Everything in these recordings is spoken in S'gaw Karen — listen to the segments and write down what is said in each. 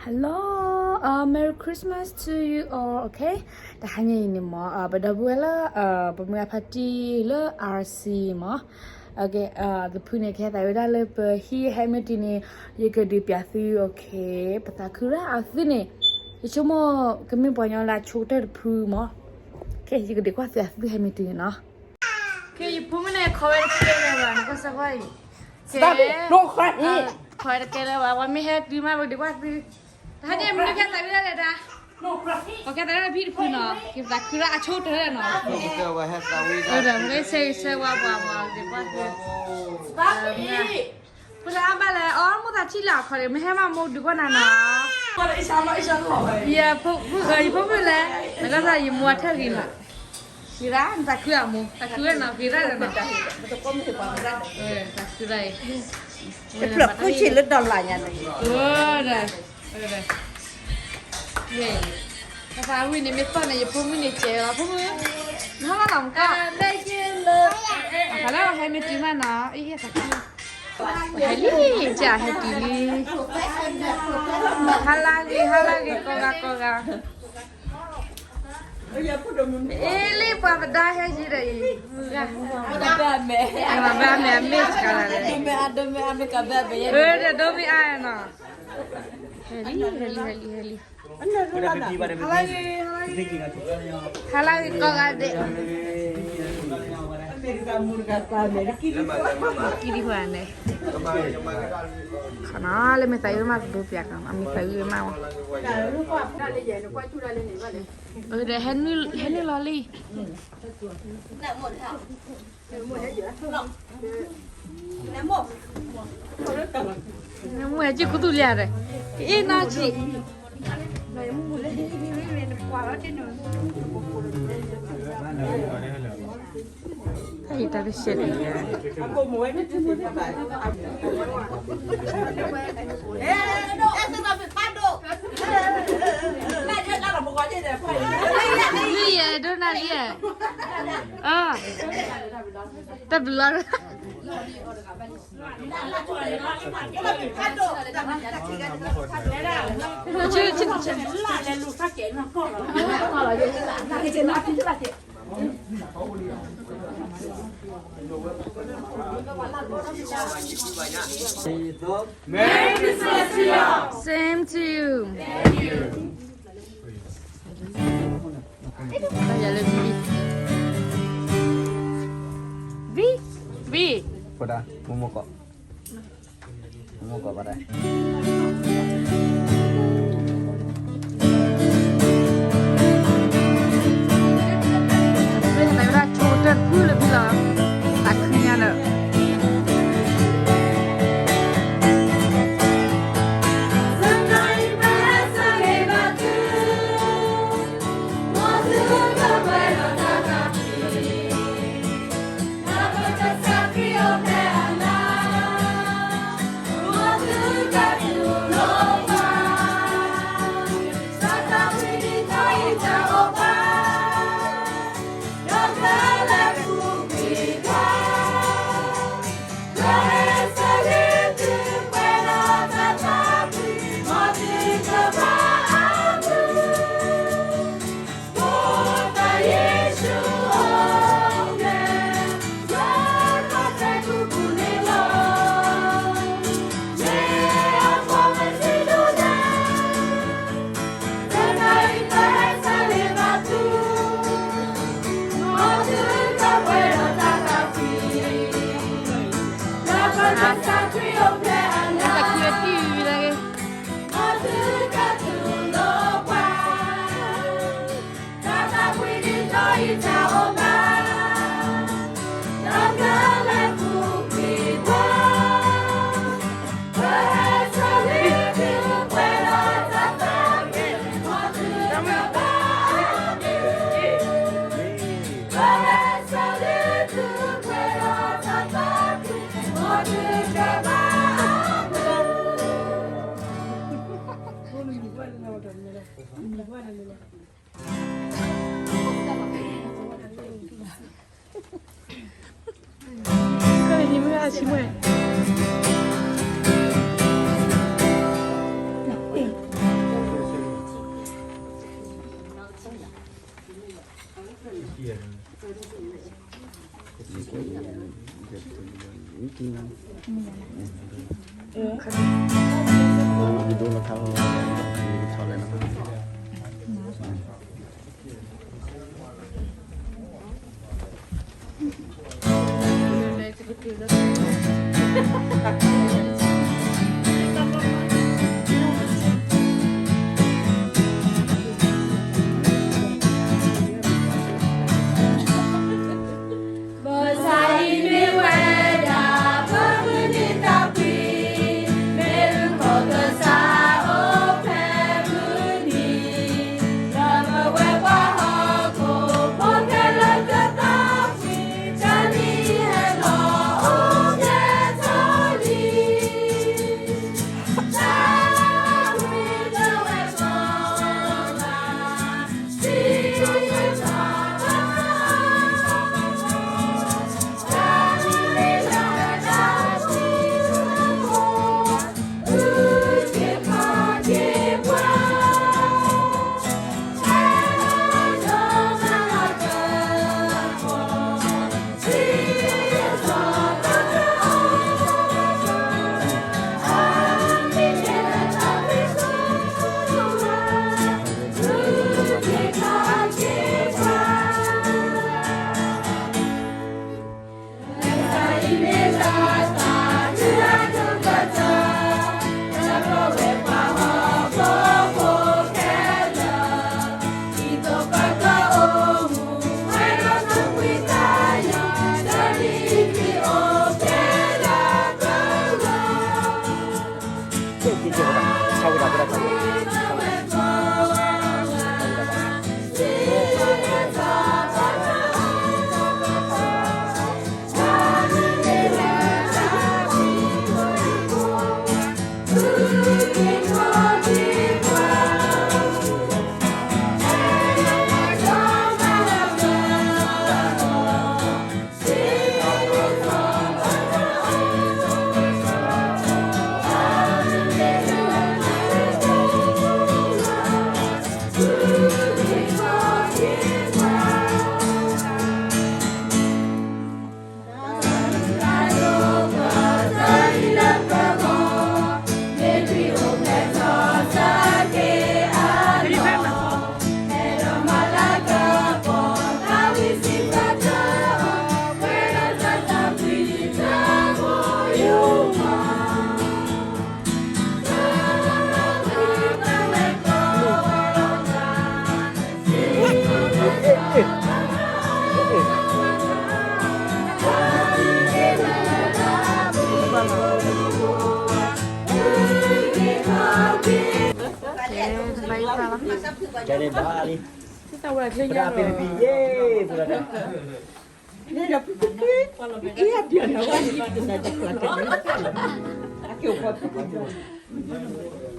Hello, uh, Merry Christmas to you all, okay? တဟါညါအံၤန့ၣ်မ့ၢ် uh ပဒီပုၢ်ဝဲၢ်လၢ uh ပမုၢ်အဖါတံၢ်လၢ R C မ့ၢ် okay, uh တဖုန့ၣ် ကဟဲသးဝံၣ်ဒၣ်လၢပဟံၣ် ဟဲမ့ၢ်တုၤန့ၣ် ယကဒုးပျးသု okay, ပသးခုရၣ်အီၤသုန့ၣ် ယဆိကမိၣ်ကမ့ၢ်ပှၤညီလၢအဆိကတၢၢ်တဖုမ့ၢ် okay, ယကဒုးကွၢ်သုအသုဟဲမ့ၢ်တုၤန့ၣ်နီၤ. ကဲ ယဖိမုၣ်န့ၣ် ခိးဝဲတကဲလၢၤဘၣ် နကွၢ်စၢ်ကွၢ်အံၤ, ကဲ, ခိးဝဲတကဲလၢၤဘၣ် ပှၤမ့ၢ်ဟဲတုၤမး ပကဒုးကွၢ်သု, တဟါညါမနုၤကဲသးဝံၣ်ဒၣ်လဲၣ်တၢ်, ပကဲသးဝံၣ်ဖံတဖုနီၤ ကဲပသးခုရၣ်အဆိကတၢၢ်နီၤ, ပကဲဆၢဂ့ၤဆၢဝါပှၤမ့ၢ်ကဒုးကွၢ်သု, ပသးဘၣ်လဲၣ် အီမိၢ်သးထံၣ်လၢအခီန့ၣ် မ့ၢ်ဟဲမးမိၢ်ဒုးကွၢ်နၤနီၤ, ယဖိမုၣ်လဲၣ်, နကစၢ်ယမိၢ်အထၢၣ်ဂ့ၤနီၤ, ဂ့ၤဒၣ် နသးခုအမိၢ် သးခုဝဲနီၤ ဂ့ၤဒၣ်ဒီးနီၤ, သးခုဒၣ်အံၤ, တဖျၢၣ်ခိၣ်ဆံးလၢ dollar ညါန့ၣ်, ပသးဝံၣ်န့ၣ် မ့ၢ်သီၣ်န့ၣ် ယဖိမုၣ်န့ၣ်ကဲလီၤ ဖိမုၣ်, နဟီၣ်လီၤလီၤမကီၢ်, အသးလၢအဟဲမ့ၢ်တုၤမးနီၤ, အသးခု, ဟဲလံ, ကဟဲတုၤလံ, ဟါလၢဂ့ၤ ဟါလၢဂ့ၤ ကိးဂၤကိးဂၤ အ့လံ ပှၤပဒါဟဲယံၤဒီးအံၤ, ဘၣ်မဲာ်အမဲာ်စကၤလၤ, ဒိမ့ၢ်အါနီၤ, ဟဲလံ ဟဲလံ ဟဲလံ ဟဲလံ, ဟါလၢဂ့ၤကိးဂၤဒဲး, ကံဒံဖဲန့ၣ်, ခီနီၤ လၢမ့ၢ်သးအုးမးကဒိပျးကီး အမ့ၢ်သးအုးမးဝဲ, ဟဲနုာ်လီၤလံ, မ့ၢ်ဟဲက့ၤခူသူၣ်လံဒီး, အ့ၣ်နီၢ်ဆံး တၢ်တရှဲန့ၣ်, လံယဲ ဒိၣ်နၤလံယဲ, တၢ်ဘျုးလီၤ Merry Christmas to you all. Same to you. Thank you. တၢ်ယၤလၢ V V V V ဖိဒါ မူမူကီး မူမူကီးဘၣ်ဒါ မ့ၢ်နသးဝဲဒၣ်ဆိကတၢၢ်တဖုလၢဖံလီၤ သးခုညါဒီး Kau ni mula cuma.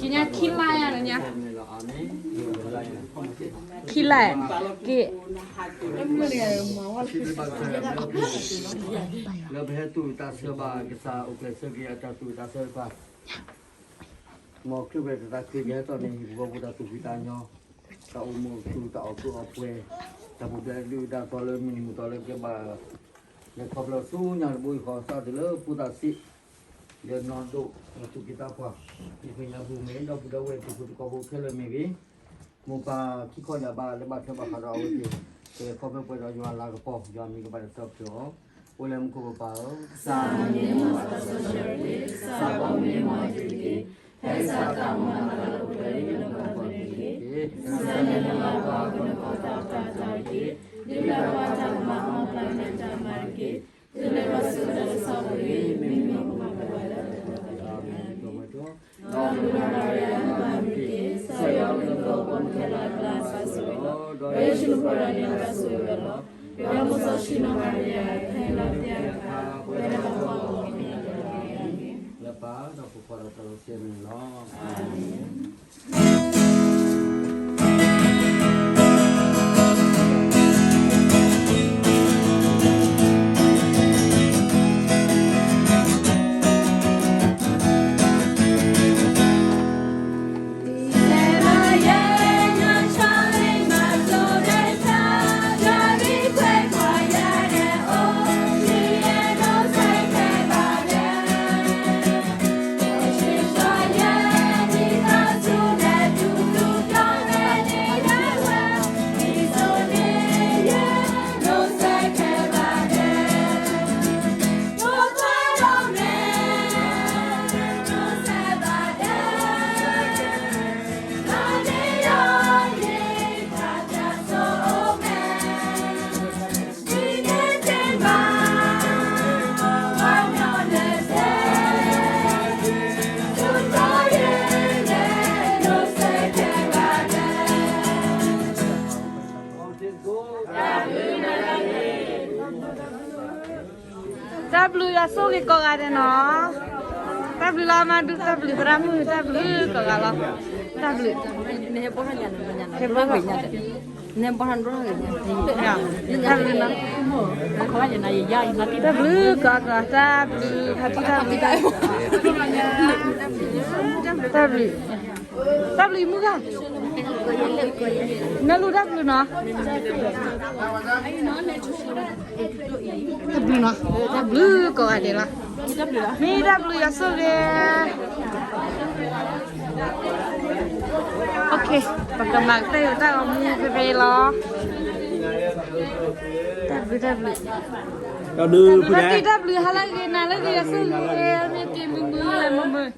ကညါခံလါယါလၢညါ, ခံလါ, က့ၤ လၢပဟဲတူၢ်တၢ်ဆၢဘၣ်ကစၢ် အိၣ်ကျဲးစၢးက့ၤအတၢ်တူၢ်တၢ်ဆၢတဖၣ်, မ်ခရံာ်ဝဲတသးခုကဟဲထီၣ်န့ၣ် ဟံၣ်ဖိဃီဖိတၢ်သူၣ်ဖှံသးညီ, တၢ်အိၣ်မူအထူ တၢ်အီၣ်ကုအီပှဲၤ, တၢ်ပူၤဖျဲးဒုၣ်ဒါသီလၢမုၢ်နံၤမုၢ်သီလၢကဲဘၣ်, လဲၤခီဖျိဆူညါတဘိယူၢ်ဃီ စးထီၣ်လၢဖိသၣ်ဆံး, ဒီးနီၢ်ဒိၣ် သူၣ်က့သးပှၢ်, ဟံၣ်ဖိညၣ်ဖိမ့ၢ် ဒီပုၢ်ဒီဝဲၢ် တံၤဖိသကိးဖိခဲလၢာ်မ့ၢ်ဂ့ၤ, မိၢ်ပၢ်ခံခီယၢ်ဘးလၢဘၣ်ထွဲဘၣ်ဃးဒီးအဝဲသ့ၣ်, ကလဲၤခီဖျိပှဲၤဒီးယွၤလၤကပီၤ ယွၤမံၤကဘၣ်တၢ်ဆၢဖျိးအီၤ, အိၣ်လၢမူခိၣ်ပပၢ်ဧၢ, ကစၢ်မ့ၢ်မၤတၢ်စီဆှံတက့ၢ်, ကစၢ်ဘီမ့ၢ်မၤတၢ်တက့ၢ်, ဖဲကစၢ်သးမၤတၢ်လၢပှဲၤလၢနကပၤတက့ၢ်, ကစၢ်ယွၤလၢအဘီအကနၢၤပှၤတၢ်အီၣ်တၢ်အီတၢ်တက့ၢ်, ဒ်လၢပှၤတၢ်ကမၣ်အီၣ်ပှၤမ့ၢ်တၢ်မၤတက့ၢ်, တုၤလၢပှၤစူၢ်တၢ်ကစီၣ်တဂ့ၤ, မ့မ့ၢ်ပှၤဘၣ်ဝဲလၢတၢ်တဂ့ၤ, ဒီးနဘျုးနဘၣ်ရၤလၢနဘၣ်မ့ၢ်တက့ၢ်, ကစၢ်ယွၤမ့ၢ်နဖိပှၤမုၣ်ခဲလၢာ်အကျါစၢ်ဆိၣ်ဂ့ၤလီၤ, ဒီးယ့ၣ်ၡူးနဖိဒီးနံၤအကျါဆိၣ်ဂ့ၤဝဲလီၤ, ဒီးမိၢ်စီဆှံနီၢ်မၤရံယၤ ဟဲလီၤသ့ၣ်အဂၤ ပဝဲဒၣ်ပှၤဟီၣ်ခိၣ်ဖိခဲလၢာ်အဂ့ၢ်, လၢပၢ်ဒီးဖိခွါဒီးပှၤလီၤဆဲးန့ၣ်လီၤ. အၤမ့ၣ်. ဆိၣ်ဂ့ၤကိးဂၤဒဲးနီၤ, တၢ်ဘျုးလီၤ မၤဒုး တၢ်ဘျုးသရၣ်မုၣ် တၢ်ဘျုးကိးဂၤလီၤ, တၢ်ဘျုး, ဟဲဘီၣ်, တၢ်ဘျုးနီၤ, တၢ်ဘျုးကိးဂၤ တၢ်ဘျုး ဖါတံၢ် တၢ်ဘျုး, တၢ်ဘျုး, တၢ်ဘျုးမုၢ်ဂၤ, နလူၤတၢ်ဘျုးနီၤ တၢ်ဘျုးနီၤ, တၢ်ဘျုးကိးဂၤဒဲးလီၤ, မ့ၢ်တၢ်ဘျုးယွၤဆိၣ်ဂ့ၤ, ပကမၤကတၢၢ်တၢ်ဂီၤမူဖဲဖဲအံၤလီၤ, တၢ်ဘျုး တၢ်ဘျုး, တၢ်ဘျုး တၢ်ဘျုး ဟါလၢအဂ့ၤ နၤလၢအဂ့ၤ ယွၤဆိၣ်ဂ့ၤ မ့ၢ်က့ၤမုာ်မုာ်လၢမုာ်မုာ်